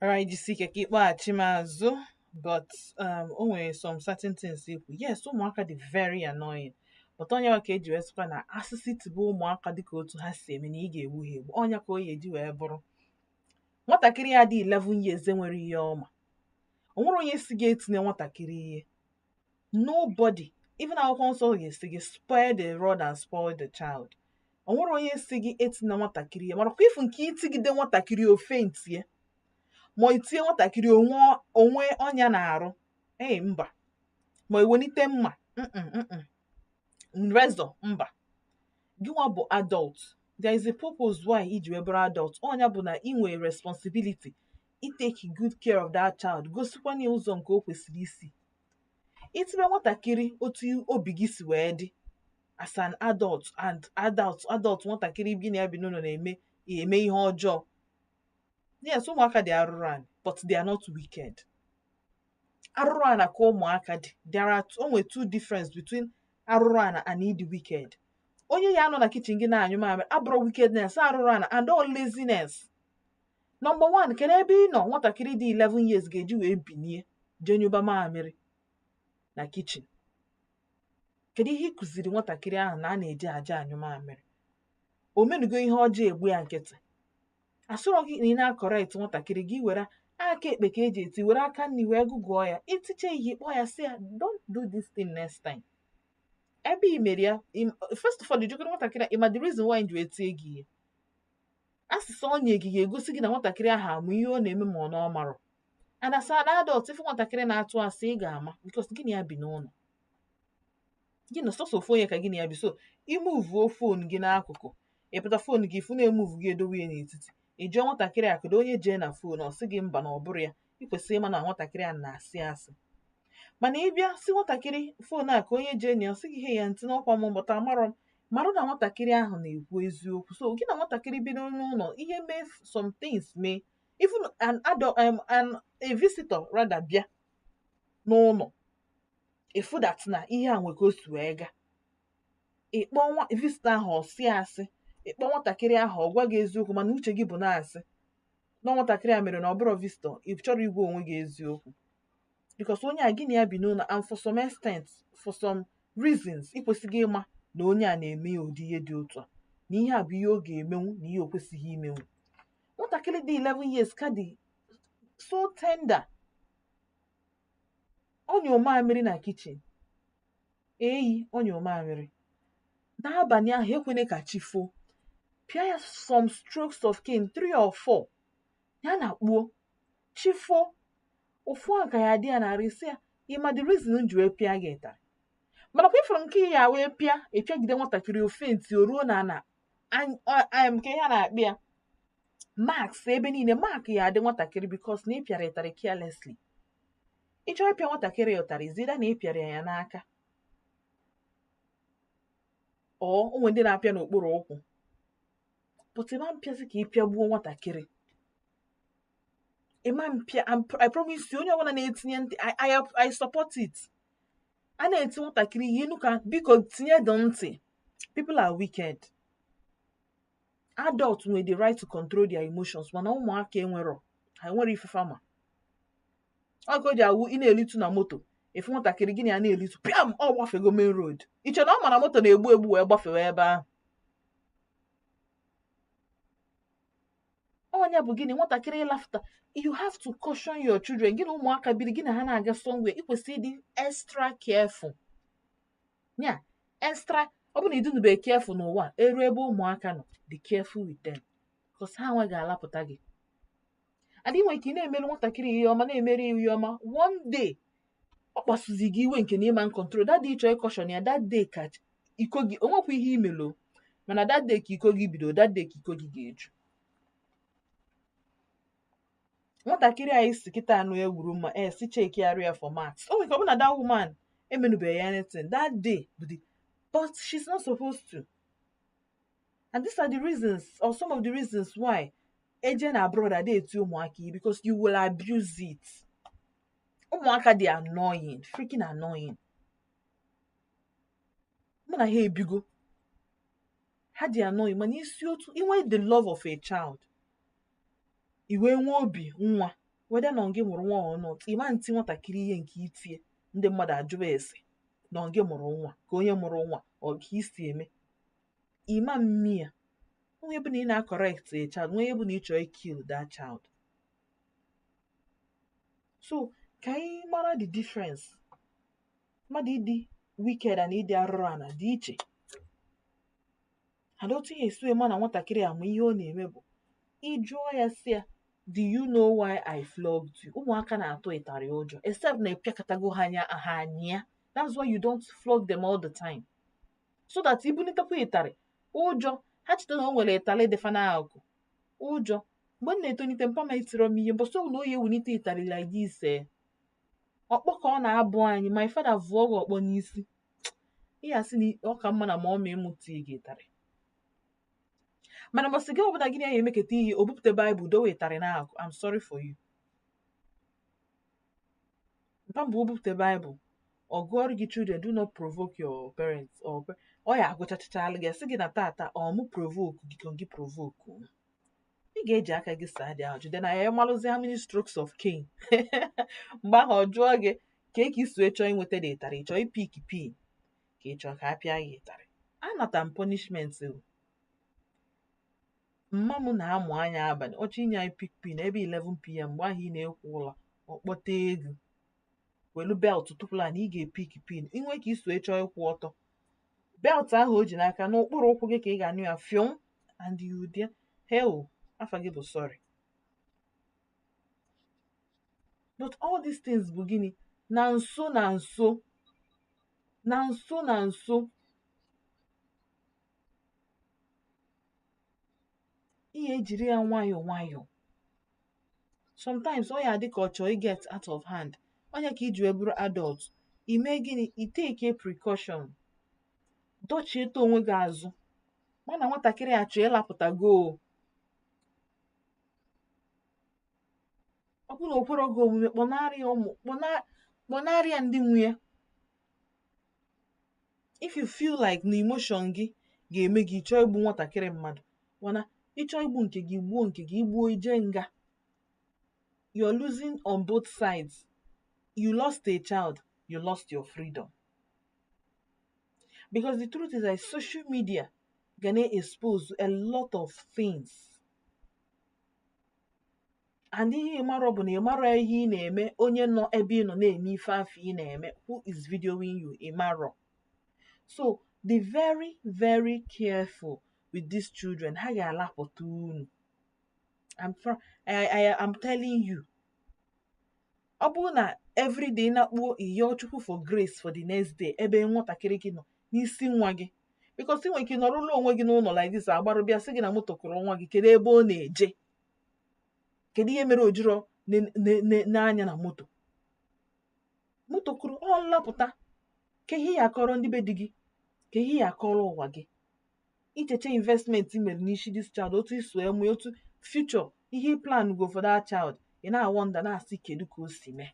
Alright, jisi ike ka ịkpọghachi m azụ, but o nwere some certain things ikwu. Yes, ụmụaka dị very annoying, but onye ka eji wee sịkwa na asịsị tigbuo ụmụaka dịka otu ha si eme na ị ga-egbu ha egbu. Ọnya ka o ya eji wee bụrụ nwatakịrị ya dị 11 years enwere ihe ọma. O nwere onye si ga-etinye nwatakịrị ihe. Nobody, even akwụkwọ nsọ ga-esi gị spare the rod and spoil the child. O nwere onye si gị etinye nwatakịrị ihe, mana kwa ifu nke itigide nwatakịrị ofe ntie ma itinye nwatakịrị onwe ọnya na-arụ, ee mba, ma ewelite mma, razor, mba. Gịnwa bụ adult, there is a purpose why iji wee bụrụ adult. Ọnya bụ na ị nwere responsibility i take good care of that child, gosikwana ya ụzọ nke o kwesịrị isi. Itibe nwatakịrị otu obi gị si wee dị as an adult, and adult nwatakịrị bi na ya bi n'ụlọ na-eme eme ihe ọjọọ. Yes, ụmụaka dị arụrụ anị, but they are not wicked. Arụrụ ana ka ụmụaka dị. There are only two difference between arụrụ ana and ịdị wicked. Onye ya anọ na kitchen gị na-anyụ mamịrị abụrụ wickedness, arụrụ ana and all laziness. Number one, kedu ebe ị nọ nwatakịrị dị 11 years ga-eji wee binie jee nyụba mamịrị na kitchen? Kedu ihe ị kụziri nwatakịrị ahụ na a na-eji aja anyụ mamịrị? O menugo ihe ọjọọ, egbu ya nkịtị. Asọrọ gị na ị na-acorrect nwatakịrị gị, were aka ekpe ka eji eti, were aka nri wee gụgụọ ya. Itiche ihe, kpọọ ya, sị ya, "Don't do this thing next time." Ebe i mere ya, first of all, ijikọrọ nwatakịrị a, ị ma the reason why ji wee tie gị ihe. Asịsị onye gị ga-egosi gị na nwatakịrị ahụ amụ ihe ọ na-eme ma ọ na ọ marọ. And as an adult, ife nwatakịrị na-atụ asị, ị ga-ama, because gị na ya bi n'ụlọ gị na sọsọ ofu onye ka gị na ya bi. So imuvuo phone gị n'akụkụ, ịpụta phone gị, ifu na-emove gị, edowe ya n'etiti. Ị jụọ nwatakịrị a, kedu onye jee na phone? Ọ sị gị mba, na ọ bụrụ ya. Ị kwesịrị ịma na nwatakịrị a na-asị asị. Mana ị bịa si nwatakịrị, phone a ka onye jee na ya, ọ sị gị he ya ntị n'ọkwa m mbọta amarọ m. Marụ na nwatakịrị ahụ na-ekwu eziokwu. So gị na nwatakịrị bido n'ụlọ, ihe mee, some things mee, even an adult, an a visitor rather, bịa n'ụlọ, ịfụ that na ihe a nwe ka o si wee gaa. Ịkpọ nwa visitor ahụ, ọ sị asị. Ịkpọ nwatakịrị ahụ, ọ gwa gị eziokwu, mana uche gị bụ na-asị na nwatakịrị a mere na ọ bụrụ visitor. Ị chọrọ igwa onwe gị eziokwu because onye a gị na ya bi n'ụlọ, and for some extent, for some reasons, ị kwesịghị ịma na onye a na-eme ya ụdị ihe dị otu a, na ihe a bụ ihe ọ ga-emenwu na ihe o kwesịghị imenwu. Nwatakịrị dị 11 years ka dị so tender. Ọnya mamịrị na kitchen, eyi ọnya mamịrị n'abalị ahụ, ekwene ka chi foo. Pịa ya some strokes of cane, three or four, ya na kpuo. Chi foo, ụfụ a ka ya dị ya narị isi ya. Ịma the reason m ji wee pịa gị ịtarị? Mana kwa ifuru nke ya wee pịa, ịpịagide nwatakịrị ofe ntị, o ruo na ana nke ya na-akpị ya marks ebe niile. Mark ya adị nwatakịrị because na ị pịara ịtarị carelessly. Ị chọrọ ịpịa nwatakịrị ụtarị, zida na ị pịara ya n'aka. Or o nwere ndị na-apịa n'okpuru ụkwụ. But ịma mpịazi ka ị pịagbuo nwatakịrị. Ịma mpịa, I promise you, onye ọbụla na-etinye ntị, I support it. A na-eti nwatakịrị ihe inu ka biko tinye dị ntị. People are wicked. Adults nwere the right to control their emotions, mana ụmụaka enwerọ. Ha enwere ife fama. Ọ ka o ji awụ ị na-elitu na moto, efu nwatakịrị gị na ya na-elitu, pịam, ọ gbafego main road. Iche na ọ ma na moto na-egbu egbu wee gbafewe ebe ahụ. Ọnya bụ gịnị nwatakịrị ịlafụta. You have to caution your children. Gị na ụmụaka biri, gị na ha na-aga somewhere, ị kwesịrị ịdị extra careful. Ya extra, ọ bụ na ịdịnube careful n'ụwa, eru ebe ụmụaka nọ, be careful with them, because ha nwe ga-alapụta gị. Adị nwere ike ị na-emere nwatakịrị ihe ọma, na-emere ihe ọma, one day ọ kpasuzi gị iwe nke na ịma control. That day ị chọrọ ịcaution ya, that day ka iko gị onwekwa ihe imelo, mana that day ka iko gị bido, that day ka iko gị ga-eju. Nwatakịrị anyị si kịta anụ ewuru mma e si chekigharị ya for marks. O nwere ike ọ bụ na that woman emenubeghị ya anything that day bụ the, but she's not supposed to. And these are the reasons, or some of the reasons why eje na abroad ada eti ụmụaka ihe, because you will abuse it. Ụmụaka dị annoying, freaking annoying. Mụ na ha ebigo, ha dị annoying, mana isi otu inwe the love of a child, i wee nwee obi nwa, whether na gị mụrụ nwa or not, ịma ntị nwatakịrị ihe nke itie ndị mmadụ ajụba ese na gị mụrụ nwa, ka onye mụrụ nwa ọ ka isi eme ịma mmi ya. Onye bụ na ị na-correct a child, onye bụ na ị chọrọ kill that child. So ka anyị mara the difference. Mmadụ ịdị wicked and ịdị arụrụ ana dị iche. And otu ihe esi ema na nwatakịrị ama ihe ọ na-eme bụ ị jụọ ya sị ya, do you know why I flogged you? Ụmụaka na-atụ ịtarị ụjọ, except na ịpịakọtago ha anya ha anya. That's why you don't flog them all the time, so that ibunitekwa ịtarị ụjọ ha cheta na o nwere ịtarị dị fa n'akụkụ ụjọ. Mgbe m na-etolite, mpa m etiro m ihe, mbọsị ọbụla oyi ewulite ịtarị like this, ọkpọ ka ọ na-abụ anyị. My father vụọ gị ọkpọ n'isi, ị asị na ọ ka mma na ma ọ ma ịmụta gị ịtarị. Mana mbọsị gị ọbụla gị na ya emeketa ihe, o bupụta Baịbụl dowe ịtarị n'akụ, I'm sorry for you. Mpa mbụ o bupụta Baịbụl, ọ gụọrọ gị, children, do not provoke your parents, or ọ ya agụchachachalụ gị, sị gị na tata ọ mụ provoke gị ka gị provoke m. Ị ga-eji aka gị saa dị ahụ jide na ya malụzi how many strokes of cane. Mgbe ahụ ọ jụọ gị ka ị si chọọ inweta dị ịtarị, ị chọọ ipick pin ka ị chọọ ka a pịa gị ịtarị. Anata m punishment o. Mma m na-amụ anya abalị ọchọ inye anyị pick pin ebe 11 p.m. Mgbe ahụ ị na-ekwo ụla, ọ kpọta ego welu belt tụpụla na ị ga-epick pin inwe ka iso chọọ ịkwụ ọtọ. Belt ahụ o ji n'aka n'ụkpụrụ ụkwụ gị ka ị ga-anụ ya fiom, and you there, hell, afa gị bụ sorry. But all these things bụ gịnị na nso na nso na nso na nso ihe ejiri ya nwayọọ nwayọọ. Sometimes ọ ya dị ka ọ chọọ get out of hand. Onye ka iji wee bụrụ adult, ime gịnị? I take a precaution, dochiete onwe gị azụ, mana nwatakịrị a chọọ ịlapụta go. Ọ bụrụ na o kwere gị omume, kpọnarị ya ụmụ, kpọnarị ya ndị nwe ya. If you feel like na emotion gị ga-eme gị chọọ igbu nwatakịrị mmadụ, mana ịchọọ igbu nke gị, gbuo nke gị, igbuo ije nga. You're losing on both sides. You lost a child, you lost your freedom. Because the truth is that social media gonna expose a lot of things, and ihe ị marọ bụ na ị marọ ihe ị na-eme. Onye nọ ebe ị nọ na-eme ife afọ ị na-eme, who is videoing you, ị marọ. So be very very careful with these children. Ha ga-alapụta unu. I'm telling you, ọ bụrụ na everyday na-akpuo ịyọọ Chukwu for grace for the next day ebe nwatakịrị gị nọ n'isi nwa gị, because ị nwere ike nọrụla onwe gị n'ụlọ like this, agbarụ bịa sị gị na moto kụrụ nwa gị. Kedu ebe ọ na-eje? Kedu ihe mere o jiro n'anya na moto moto kụrụ? Ọ nlapụta ka ihe ya akọrọ ndị be di gị. Ka ihe ya akọrọ ụwa gị, icheche investment i mere n'isi this child, otu iso emu, otu future ihe ị plan go for that child, ị na-awonder, na-asị kedu ka o si mee.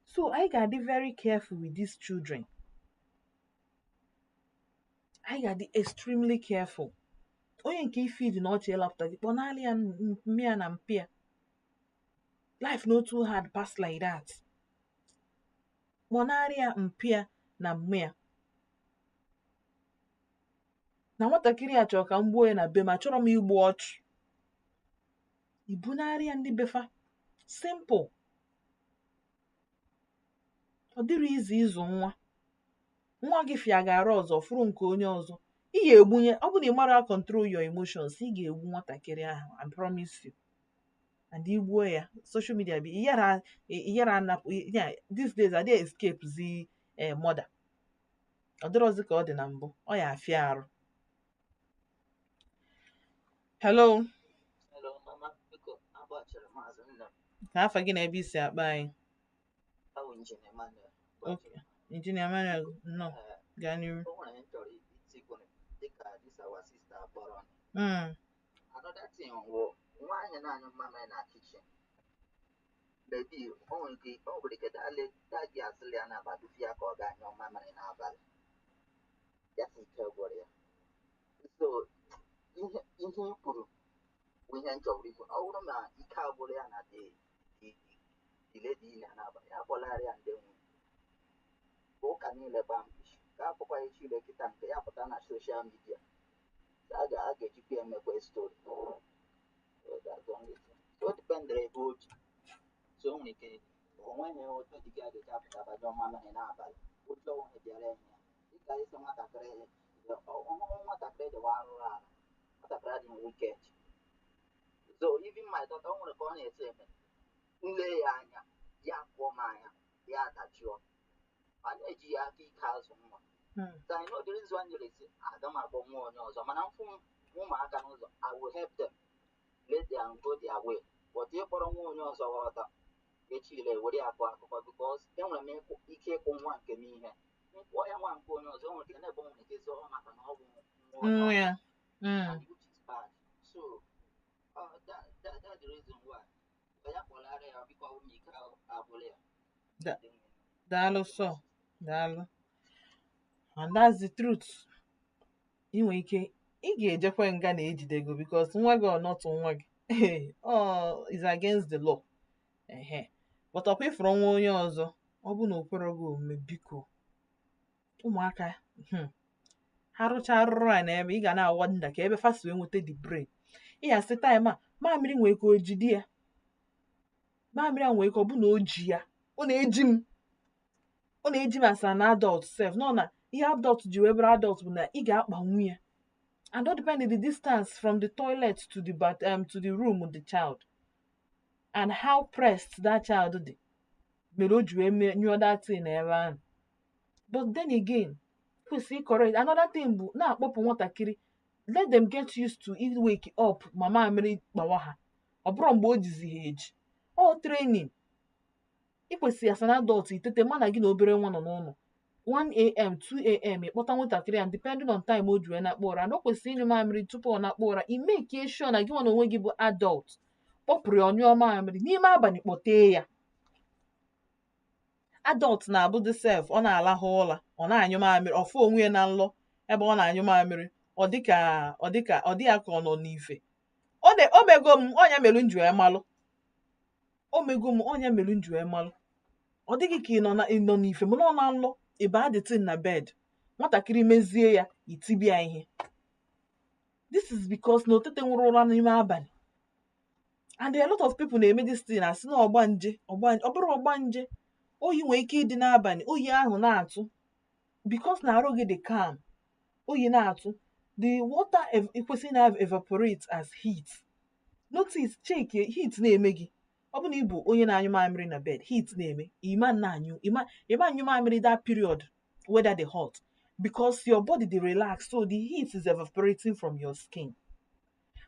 So anyị ga-adị very careful with these children. Anyị ga-adị extremely careful. Onye nke ifidi na ọchị elapụta gị, kpọnalị ya mmịa na mpịa. Life no too hard pass like that. Kpọnarị ya mpịa na mmịa na nwatakịrị a chọrọ ka m gbuo ya na be m, achọrọ m igbu ọchụ. Ibunarị ya ndị befa. Simple. Ọ dịrị izu ịzụ nwa. Nwa gị fịa ga-arụ ọzọ fụrụ nke onye ọzọ, ị ga-egbunye. Ọ bụ na ị mara control your emotions, ị ga-egbu nwatakịrị ahụ, I promise you. And igbuo ya, social media bi iyara iyara anapụ ya. These days adịghị escape zi mother. Ọ dịrọzi ka ọ dị na mbụ, ọ ya afịa arụ. Hello. Hello, mama, biko, agbachiri maazị nne m. Ka afa gị na ebe isi akpa anyị? Awụ Injinia Emmanuel. Okay. Injinia Emmanuel, nnọọ. Ee, gaa n'iru. O nwere ihe m chọrọ itikwu dịka this our sister kpọrọ. Another thing wụ nwaanyị na-anyụ mmamịrị na kitchen. Maybe o nwere ike dagi asịrị ya n'abalị ya ka ọ ga-anyụ mmamịrị n'abalị. Ya sị ike gwụrụ ya. So ihe i kwuru bụ ihe m chọrọ ikwu. Ọ bụrụ na ike agwụrụ ya na the lady na n'abalị, ya kpọlarị ya ndị nwunye. Ụka niile gbaa mkpuchi ka akpọkwa ya chile kịta nke ya pụta na social media, a ga-ejikwa ya emekwa story. So that's the only thing. So o dependere ebe o ji. So o nwere ike o nweghị otu dị gị a ga-eji apụta banye mamịrị n'abalị, ụjọ onwe bịara enye ya, dịka isi nwatakịrị ọhụrụ, nwatakịrị dịwa arụrụ ala, nwatakịrị adịghị wicked. So even my daughter, o nwere ka ọ na-esi eme nle ya anya, ya kụọ m anya, ya adajụọ. A na-eji ya aka ike azụ nwa. So I know the reason why nyere si aga m akpọ nwa onye ọzọ, mana mfụ m ụmụaka n'ụzọ, I will help them, let them go their way. But ịkpọrọ nwa onye ọzọ, ghọta echile were ya akọ akụkọ, because enwere m ike ịkwụ nwa nke m ihe nkwụọ ya, nwa nke onye ọzọ o nwere ike na-ebe o nwere ike sị ọ maka na ọ bụ nwa onye Nwa ọzọ ya. And which is bad. So that the reason why ya kpọlara ya, biko, ọ bụ na ike agwụla ya. Daalụ sọ, daalụ. And that's the truth. Ị nwere ike ị ga-ejekwe nga na ejidego because nwa gị or not nwa gị, ọ is against the law. Ehe, but ọkwa ịfụrụ nwa onye ọzọ, ọ bụ na o kwero gị omume, biko. Ụmụaka, ha rụchaa arụrụ a na ebe ị ga na-awa nda ka ebe fa si wee nweta the brain. Ị ya sị time a mamịrị nwere ka o jide ya, mamịrị a nwere ike ọ bụ na o ji ya, ọ na-eji m as an adult sef nọ na ihe adult ji wee bụrụ adult bụ na ị ga-akpanwu ya. And all depend the distance from the toilet to the bath, to the room of the child and how pressed that child dị mere o ji wee nyụọ that thing ebe ahụ. But then again, kwesịrị correct. Another thing bụ na-akpọpụ nwatakịrị, let them get used to it, wake up ma mamịrị kpawa ha. Ọ bụrụ mgbe o jizi ha eji ọ training, ị kwesịrị as an adult itete mana gị na obere nwa nọ n'ụlọ 1 a.m., 2 a.m., ịkpọta nwatakịrị ya, depending on time o ji wee na-akpọ ụra, and o kwesịrị ịnyụ mamịrị tupu ọ na-akpọ ụra. I make sure na gị nwa na onwe gị bụ adult kpọpụrụ ya, ọnyụọ mamịrị n'ime abalị, kpọtee ya. Adult na-abụ the self, ọ na-alahụ ụra, ọ na-anyụ mamịrị, ọfụ onwe ya na nlọ ebe ọ na-anyụ mamịrị, ọ dịka ọ dị ya ka ọ nọ n'ife. Ọ na o mego m ọnya mere m ji wee malụ. O mego m ọnya mere m ji wee malụ. Ọ dịghị ka ị nọ na ị nọ n'ife mana ọ na nlọ ịba adịtin na bed. Nwatakịrị mezie ya, itibịa ihe. This is because na otete nwụrụ ụra n'ime abalị. And a lot of people na-eme this thing, asị na ọgbanje, ọgbanje. Ọ bụrụ ọgbanje, oyi nwere ike ịdị n'abalị, oyi ahụ na-atụ because na arụ gị dị calm, oyi na-atụ, the water kwesịrị na evaporate as heat. Notice, check, heat na-eme gị. Ọ bụ na ị bụ onye na-anyụ mamịrị na bed, heat na-eme, ịma na-anyụ, ịma anyụ mamịrị that period, weather dị hot, because your body dey relax, so the heat is evaporating from your skin.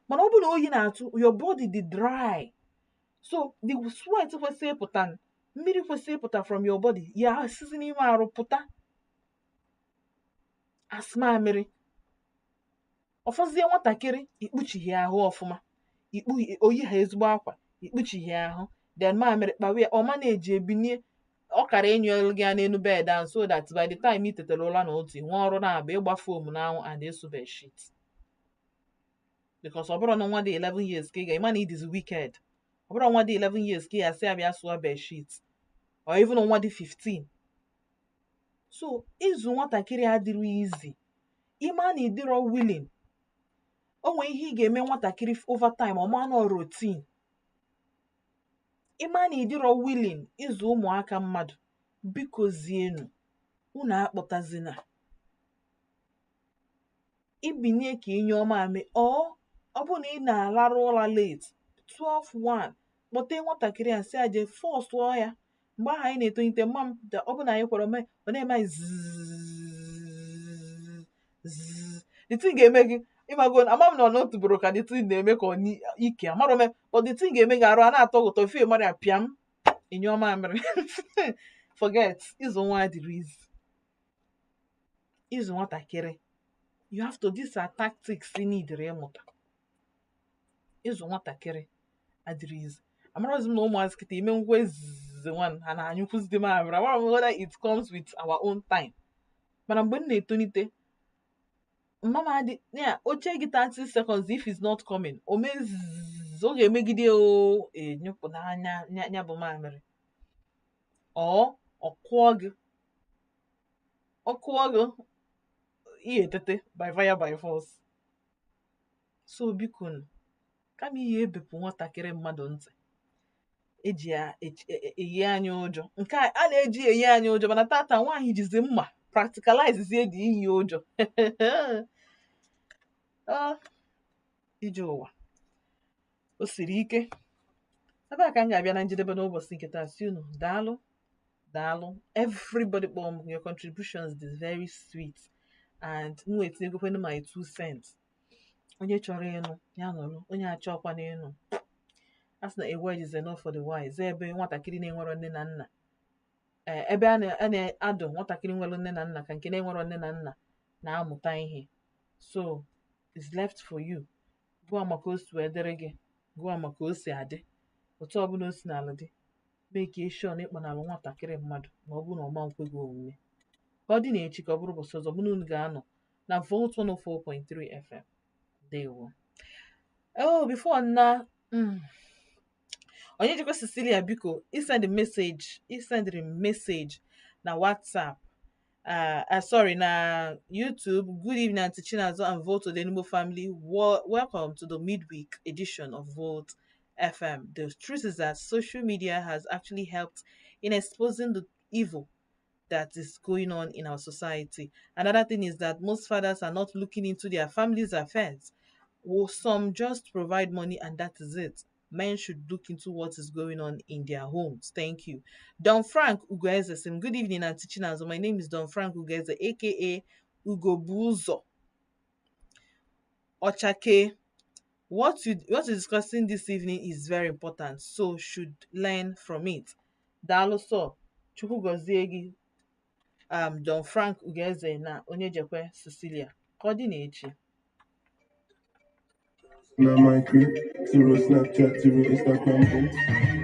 Mana ọ bụ na oyi na-atụ, your body dị dry, so the sweat kwesịrị ịpụta, mmiri kwesịrị ịpụta from your body ya sizi n'ime arụ pụta. Asịmamịrị ọfọzie nwatakịrị ikpuchighi ahụ ọfụma, ikpu oyi ha ezigbo akwa ikpuchighi ahụ, then mamịrị kpawe ya, ọma na-eji ebinie ọ kara ịnyụ elu gị ya n'elu bed ahụ, so that by the time ị tetara ụra n'otu nwee ọrụ na-abụ ịgba foam n'anwụ and ịsụ bedsheet, because ọ bụrụ na nwa dị 11 years ka ị ga ịma na it is wicked. Ọ bụrụ nwa dị 11 years ka ị ga-asị ya bịa sụọ bedsheet, or even nwa dị 15. So ịzụ nwatakịrị adịrị easy. Ịma na ịdịrọ willing, o nwee ihe ị ga-eme nwatakịrị over time, ọ ma na routine. Ịma na ịdịrọ willing ịzụ ụmụaka mmadụ, biko zienu unu akpọtazina ibinye ka inye ọma amị. Ọ bụ na ị na-alarụ ụra late, 12 1, kpọte nwatakịrị a, sị ya jee fọsụọ ya. Mgbe ahụ anyị na-etolite, mma m, ọ bụ na anyị kwere ome, ọ na-eme anyị zzzz, the thing ga-eme gị ịmago. Ama m na ọ n'otuboro ka the thing na-eme ka ọ ike amarọ m, but the thing ga-eme gị arụ a na-atọ gị ụtọ ife mara ya pịam ịnyụọ mamịrị. Forget ịzụ nwa adịrị easy. Ịzụ nwatakịrị, you have to, these are tactics ị need ịmụta. Ịzụ nwatakịrị adịrị easy. Amarozi m na ụmụazị kịta ime ngwa ezizi nwa ha na-anyụkwụzide mamịrị. Amara m whether it comes with our own time, mana mgbe m na-etolite, mama m adị ya oche gị 30 seconds, if it's not coming, o mezizi ọ ga-emegide o enyụpụ n'anya ya bụ mamịrị. Ọ kụọ gị, ọ kụọ gị, ihe etete by fire by force. So biko nụ, kama ihe ebepụ nwatakịrị mmadụ ntị eji ya eyi anyị ụjọ, nke a na-eji eyi anyị ụjọ, mana tata nwaanyị jizi mma practicalize dị iyi ụjọ. Ọ ije ụwa o siri ike. Ebe a ka m ga-abịa na njedebe n'ụbọchị nke taa. Si unu daalụ, daalụ everybody. Kpọọ m, your contributions is very sweet and m wee tinyegokwanụ my 2 cents. Onye chọrọ ịnụ ya nọrọ, onye achọkwa n'ịnụ, a sị na a word is enough for the wise. Ebe nwatakịrị na-enwero nne na nna, ee, ebe a na-adụ nwatakịrị nwere nne na nna ka nke na-enwero nne na nna na-amụta ihe. So it's left for you. Gụọ maka o si wee dịrị gị, gụọ maka o si adị, otu ọbụla o si n'ala dị, mee ka eshọ na ịkpọnalụ nwatakịrị mmadụ ma ọ bụrụ na ọ ma nkwe gị omume. Ka ọ dị na-echi, ka ọ bụrụ ụbọchị ọzọ, mụ na unu ga-anọ na Volt 104.3 FM. Ndewo. Oh, before na onye jikwa Cecilia, biko, isend message, isendịrị m message na WhatsApp, sorry, na YouTube. Good evening, Auntie Chinazo and Volt Odenigbo family. Welcome to the midweek edition of Volt FM. The truth is that social media has actually helped in exposing the evil that is going on in our society. Another thing is that most fathers are not looking into their family's affairs. Well, some just provide money and that is it. Men should look into what is going on in their homes. Thank you. Don Frank Ugoeze saying, good evening, Auntie Chinazo. My name is Don Frank Ugoeze, aka Ugo Buzo Ochake. What you're discussing this evening is very important, so should learn from it. Daalụ sọ, Chukwu gọzie gị, Don Frank Ugeze na onye jekwe Cecilia. Ka ọ dị n'echi. Now my crib, zero Snapchat, zero Instagram, boom.